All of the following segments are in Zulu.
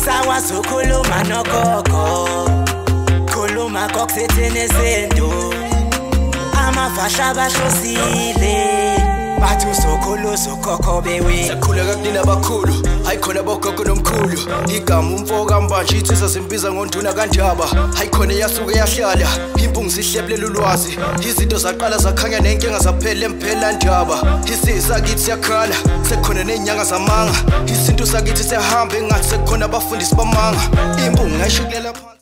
Sakwazi ukukhuluma nogogo, khuluma kokusithini isintu. Amafasha bahlosile, bathi usokhulu ukhokho bewe. Sakhuleka kunina abakhulu, hayi khona bogogo nomkhulu. Igama umfo kaMbanje insizwa zimbiza ngonduna kaNdaba. Hayi khona yasuke yahlala, impungu zihlebulela ulwazi. Izinto zaqala zakhanya nenkinga zaphela emphela ndaba. Isizwe sakithi siyakhala, sekukhona nezinyanga zamanga. Isintu sakithi siyahamba engathi sekukhona abafundisi bamanga. Impungu ngayishukulela phansi.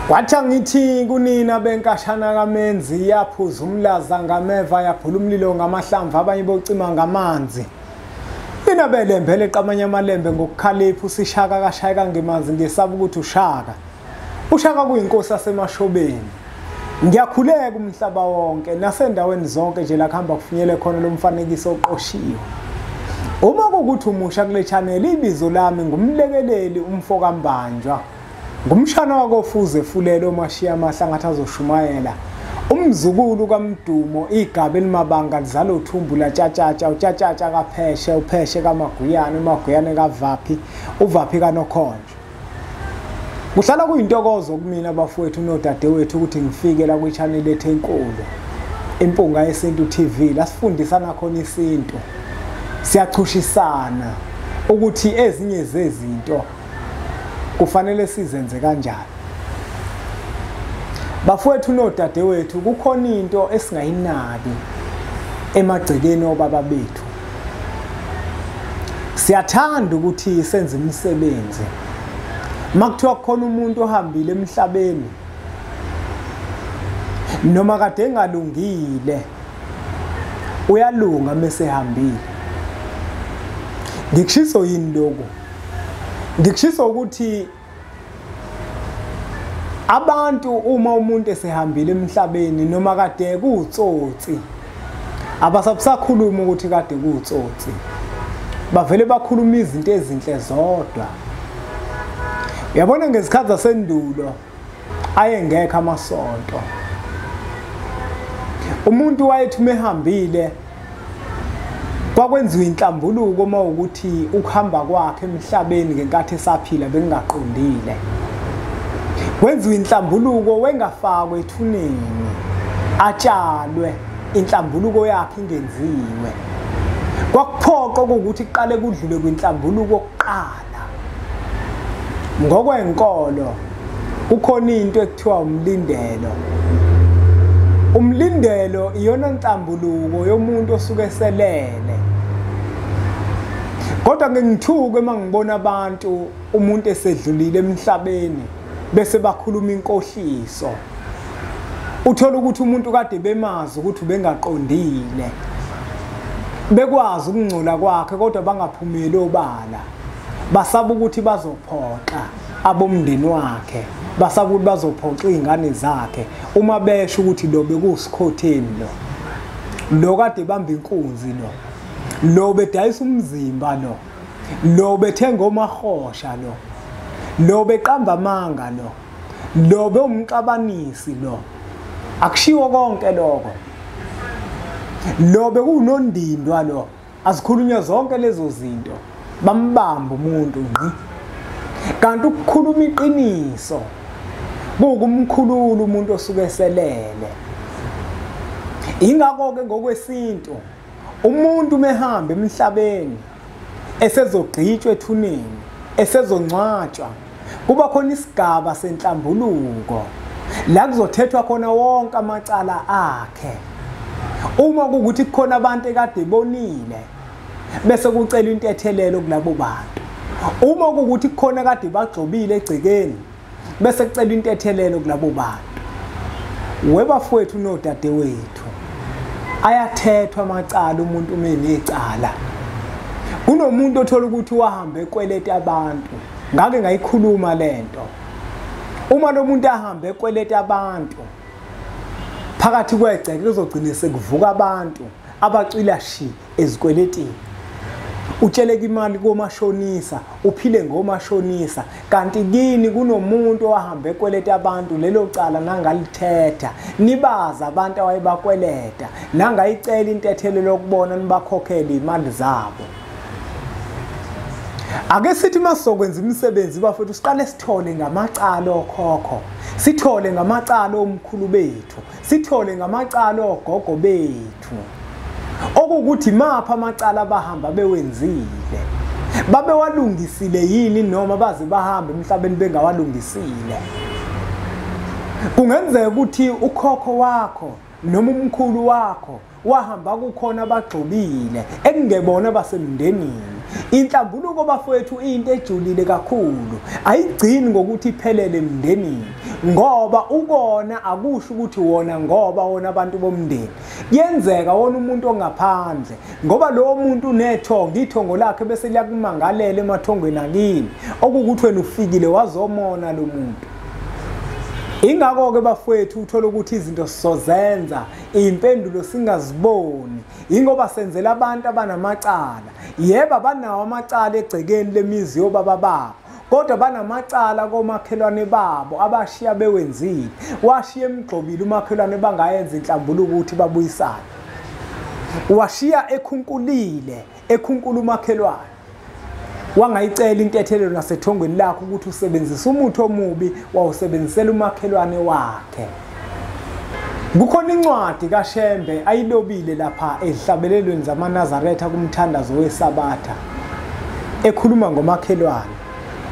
Kwathi angithi kunina benkashana kaMenzi, yaphuza umlaza ngameva, yaphula umlilo ngamahlamvu, abanye bocima ngamanzi. Nina belembe leqamanye amalembe ngokukhalipha, usishaka kashayeka ngemanzi, ngesaba ukuthi ushaka. Ushaka kuyinkosi yasemashobeni. Ngiyakhuleka umhlaba wonke nasendaweni zonke nje la kuhamba kufinyele khona lo mfanekiso oqoshiwe. Uma kukuthi umusha kule channel, ibizo lami ngumlekeleli umfo kaMbanjwa. Ngumshana wakofuze fulelo omashiya amahla ngathi azoshumayela. Umzukulu kaMdumo, igaba elimabanga lizalo uthumbu latshatshatsha, utshatshatsha kapheshe, upheshe kaMaguyane, uMaguyane kaVaphi, uVaphi kaNokhonjo. Kuhlala kuyintokozo kumina bafowethu nodadewethu ukuthi ngifike la kwi-channel ethu enkulu, Impunga Yesintu TV, la sifundisana khona isintu. Siyachushisana ukuthi ezinye zezinto kufanele sizenze kanjani. Bafowethu nodadewethu, kukhona into esingayinaki emagcekeni obaba bethu. Siyathanda ukuthi senze imisebenzi. Makuthiwa kukhona umuntu ohambile emhlabeni noma kade engalungile, uyalunga mase ehambile. Ngikushiso yini lokho? Ngikushiso ukuthi abantu uma umuntu esehambile emhlabeni noma kade kuutsotsi, abasakusakhuluma ukuthi kade kuutsotsi, bavele bakhuluma izinto ezinhle zodwa. Uyabona ngezikhathi zasendulo ayengekho amasonto. Umuntu wayethi uma ehambile kwakwenziwa inhlambuluko uma ukuthi ukuhamba kwakhe emhlabeni ngenkathi esaphila bekungaqondile. Kwenziwa inhlambuluko, wengafakwe ethuneni, atshalwe, inhlambuluko yakhe ingenziwe. Kwakuphoqa ukuthi kuqale kudlule kwinhlambuluko kuqala. Ngokwenkolo kukhona into ekuthiwa umlindelo. Umlindelo iyona nhlambuluko yomuntu osuke eselele. Kodwa ngingithuke uma ngibona abantu umuntu esedlulile emhlabeni bese bakhuluma inkohliso. Uthola ukuthi umuntu kade bemazi ukuthi ubengaqondile, bekwazi ukungcola kwakhe kodwa bangaphumeli obala. Basaba ukuthi bazophoxa abomndeni wakhe, basaba ukuthi bazophoxa izingane zakhe uma besho ukuthi lo bekusikhotheni lo, lo kade bamba inkunzi lo, lo bedayisa umzimba lo, lo bethenga omahosha lo, lo beqamba amanga lo, lo bewumxabanisi lo. Akushiwo konke lokho. Lo bekunondindwa lo. Azikhulunywa zonke lezo zinto. Bambamba umuntu ngqi. Kanti ukukhuluma iqiniso kuwukumkhulula umuntu osuke eselele. Ingakho ke ngokwesintu umuntu mehamba emhlabeni esezogqitshwa ethuneni, esezongcwatshwa, kuba khona isigaba senhlambuluko la kuzothethwa khona wonke amacala akhe. Uma kukuthi kukhona abantu ekade bonile, bese kucela intethelelo kulabo bantu. Uma kukuthi kukhona kade bagxobile egcekeni, bese kucela intethelelo kulabo bantu. Webafowethu nodadewethu, ayathethwa amacala umuntu uma enecala. Kunomuntu othola ukuthi wahamba ekweleta abantu. Ngake ngayikhuluma lento. Uma lo muntu ahamba ekweleta abantu, phakathi kwegceke kuzogcina sekuvuka abantu abacwila shi ezikweletini. Utsheleka imali komashonisa, uphile ngomashonisa, kanti kini kunomuntu owahamba ekweleta abantu, lelo cala nangalithetha. Nibaza abantu awayebakweleta, nangayicela intethelelo lokubona nibakhokhele imali zabo. Ake sithi masizokwenza imisebenzi bafethu siqale sithole ngamacala okhokho, sithole ngamacala omkhulu bethu, sithole ngamacala ogogo bethu. Okukuthi mapha amacala abahamba bewenzile, babewalungisile yini noma baze bahambe emhlabeni bengawalungisile. Kungenzeka ukuthi ukhokho wakho noma umkhulu wakho wahamba kukhona abagxobile ekungebona basemndenini. Inhlambuluko bafowethu into ejulile kakhulu, ayigcini ngokuthi iphelele emndenini, ngoba ukona akusho ukuthi wona ngoba wona abantu bomndeni. Kuyenzeka wona umuntu ongaphandle, ngoba lowo muntu unethongo, ithongo lakhe bese liyakumangalela emathongweni akini, okukuthi wena ufikile wazomona lo muntu. Ingakho-ke bafowethu uthola ukuthi izinto sizozenza iy'mpendulo singaziboni, ingoba senzela abantu abanamacala. Yebo, banawo amacala egcekeni lemizi yobaba babo, kodwa banamacala komakhelwane babo abashiya bewenzile. Washiya emgxobile umakhelwane bangayenza inhlambuluko ukuthi babuyisane, washiya ekhunkulile ekhunkula umakhelwane, wangayicela intethelelo nasethongweni lakho ukuthi usebenzise umuthi omubi wawusebenzisela umakhelwane wakhe. Kukhona incwadi kaShembe ayilobile lapha ezihlabelelweni zamaNazaretha kumthandazo weSabatha, ekhuluma ngomakhelwane.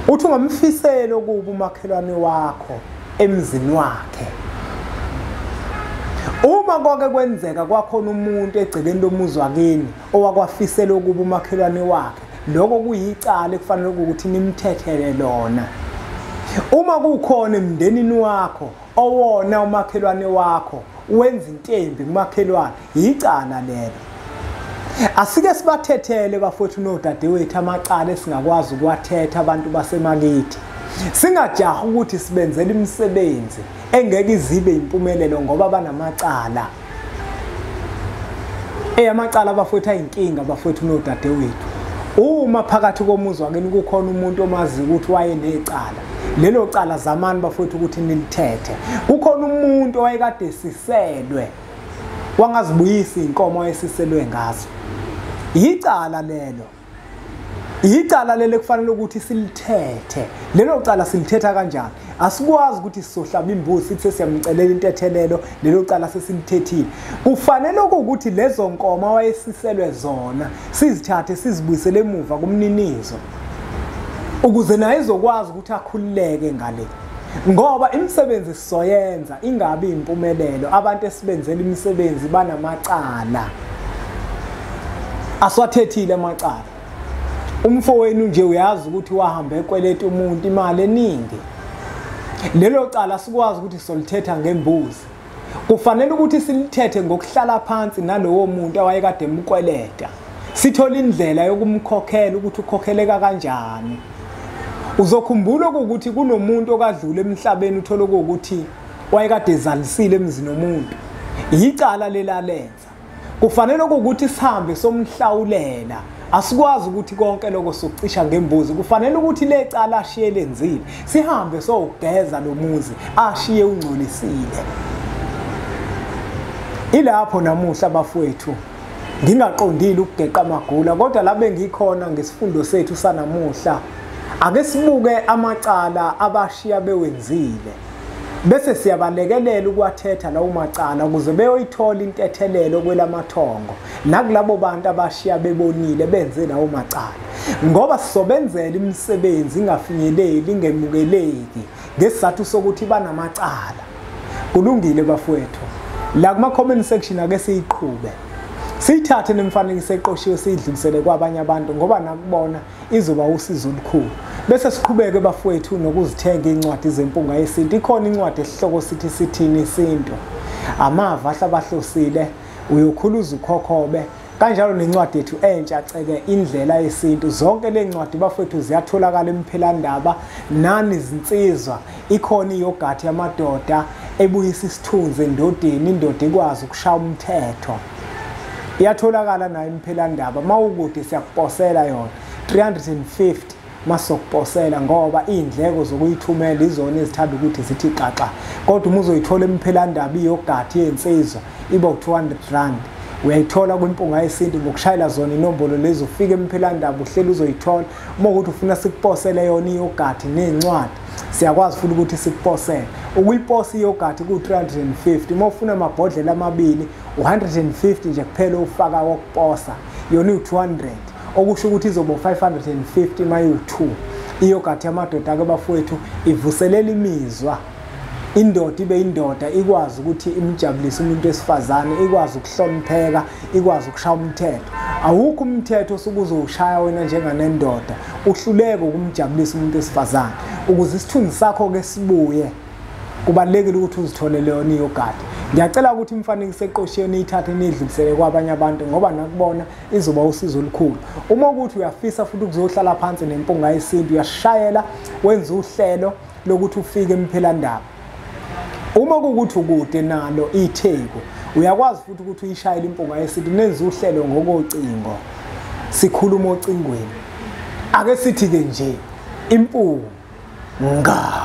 Uthi ungamfisela okubi umakhelwane wakho emzini wakhe. Uma kwake kwenzeka kwakhona umuntu egcekeni lomuzi wakini owakwafisela okubi umakhelwane wakhe, lokho kuyicala ekufanele ukuthi nimthethele lona. Uma kukhona emndenini wakho owona umakhelwane wakho wenza intembi kumakhelwane, yicala lelo. Asike sibathethele bafowethu nodadewethu amacala esingakwazi ukuwathetha abantu basemakithi. Singajahi ukuthi sibenzele imisebenzi engeke izibe impumelelo ngoba banamacala. Amacala bafowethu ayinkinga bafowethu nodadewethu. Uma phakathi komuzi wakini kukhona umuntu omazi ukuthi wayenecala, lelo cala zamani bafowethu ukuthi nilithethe. Kukhona umuntu owayekade siselwe wangazibuyisa inkomo ayesiselwe ngazo, yicala lelo. Icala lelo kufanele ukuthi silithethe. Lelo cala silithetha kanjani? Asikwazi ukuthi sizohlaba imbuzi sithi sesiyamcelela intethelelo, lelo cala sesilithethile. Kufanele ukuthi lezo nkomo wayesiselwe zona sizithathe sizibuyisele emuva kumninizo, ukuze naye ezokwazi ukuthi akhululeke ngale. Ngoba imisebenzi sizoyenza ingabi impumelelo, abantu esibenzela imisebenzi banamacala. Asiwathethile amacala. Umfowenu nje uyazi ukuthi wahamba ekweleta umuntu imali eningi. Lelo cala sikwazi ukuthi solithetha ngembuzi. Kufanele ukuthi silithethe ngokuhlala phansi nalowo muntu awayekade emkweleta, sithole indlela yokumkhokhela ukuthi ukhokheleka kanjani. Uzokhumbula ukuthi kunomuntu okadlula emhlabeni uthola ukuthi wayekade ezalisile emzini womuntu, yicala lelalenza. Kufanele ukuthi sihambe somhlawulela. Asikwazi ukuthi konke lokho sokucisha ngembuzi. Kufanele ukuthi le cala ashiye lenzile, sihambe sowugeza lo muzi ashiye ungcolisile. Ilapho namuhla bafowethu ngingaqondile ukugeqa amagula, kodwa la bengikhona ngesifundo sethu sanamuhla, ake sibuke amacala abashiya bewenzile bese siyabalekelela ukuwathetha lawo macala ukuze beyoyithola intethelelo kwelamathongo nakulabo bantu abashiya bebonile benze lawo macala, ngoba sisobenzela imisebenzi ingafinyeleli ingemukeleki ngesizathu sokuthi banamacala. Kulungile bafowethu, la kuma comment section ake siyiqhube, siyithathe nemfanekiso eqoshiwe siyidlulisele kwabanye abantu, ngoba nakubona izoba usizo olukhulu. Bese siqhubeke bafowethu nokuzithenga incwadi zempunga yesintu. Ikhona incwadi esihloko sithi sithini isintu, amava ahlabahlosile, uyokhuluza ukhokhobe, kanjalo nencwadi yethu entsha ceke indlela yesintu. Zonke le ncwadi bafowethu ziyatholakala emphelandaba nani zinsizwa. Ikhona iyogathi yamadoda ebuyisa isithunzi endodeni, indoda ikwazi ukushaya umthetho. Iyatholakala nayo imphelandaba. Mawukude siyakuposela yona 350 masokuposela, ngoba iy'ndleko zokuyithumela izona ezithanda ukuthi zithi xaxa. Kodwa uma uzoyithola emphelandaba iyogathi yensizwa iba u-200 rand. Uyayithola kwiMpunga Yesintu ngokushayela zona inombolo lezi, ufike eMphelandaba uhleli uzoyithola. Uma ukuthi ufuna sikuposele yona iyogathi nezincwadi, siyakwazi futhi ukuthi sikuposele. Ukuyiposa iyogathi ku-350, uma ufuna amabhodlela amabili u-150 nje kuphela ufaka wokuposa, yona iwu-200, okusho ukuthi izoba 550 uma iwu-2. Iyogathi yamadoda-ke bafowethu ivuselela imizwa, indoda ibe indoda, ikwazi ukuthi imjabulise umuntu wesifazane, ikwazi ukuhlonipheka, ikwazi ukushaya umthetho. Awukho umthetho osuke uzowushaya wena njenganendoda uhluleke ukumjabulisa umuntu wesifazane. Ukuze isithunzi sakho-ke sibuye, kubalulekile ukuthi uzitholele yona iyogathi. Ngiyacela ukuthi imifanekiso eqoshiwe niyithathe niyidlulisele kwabanye abantu, ngoba nakubona izoba usizo olukhulu. Uma ukuthi uyafisa futhi ukuzohlala phansi neMpunga Yesintu, uyashayela wenza uhlelo lokuthi ufike eMphelandaba. Uma kuwukuthi ukude nalo iTheku, uyakwazi futhi ukuthi uyishayele iMpunga Yesintu, nenze uhlelo ngokocingo, sikhuluma ocingweni. Ake sithi-ke nje impunga.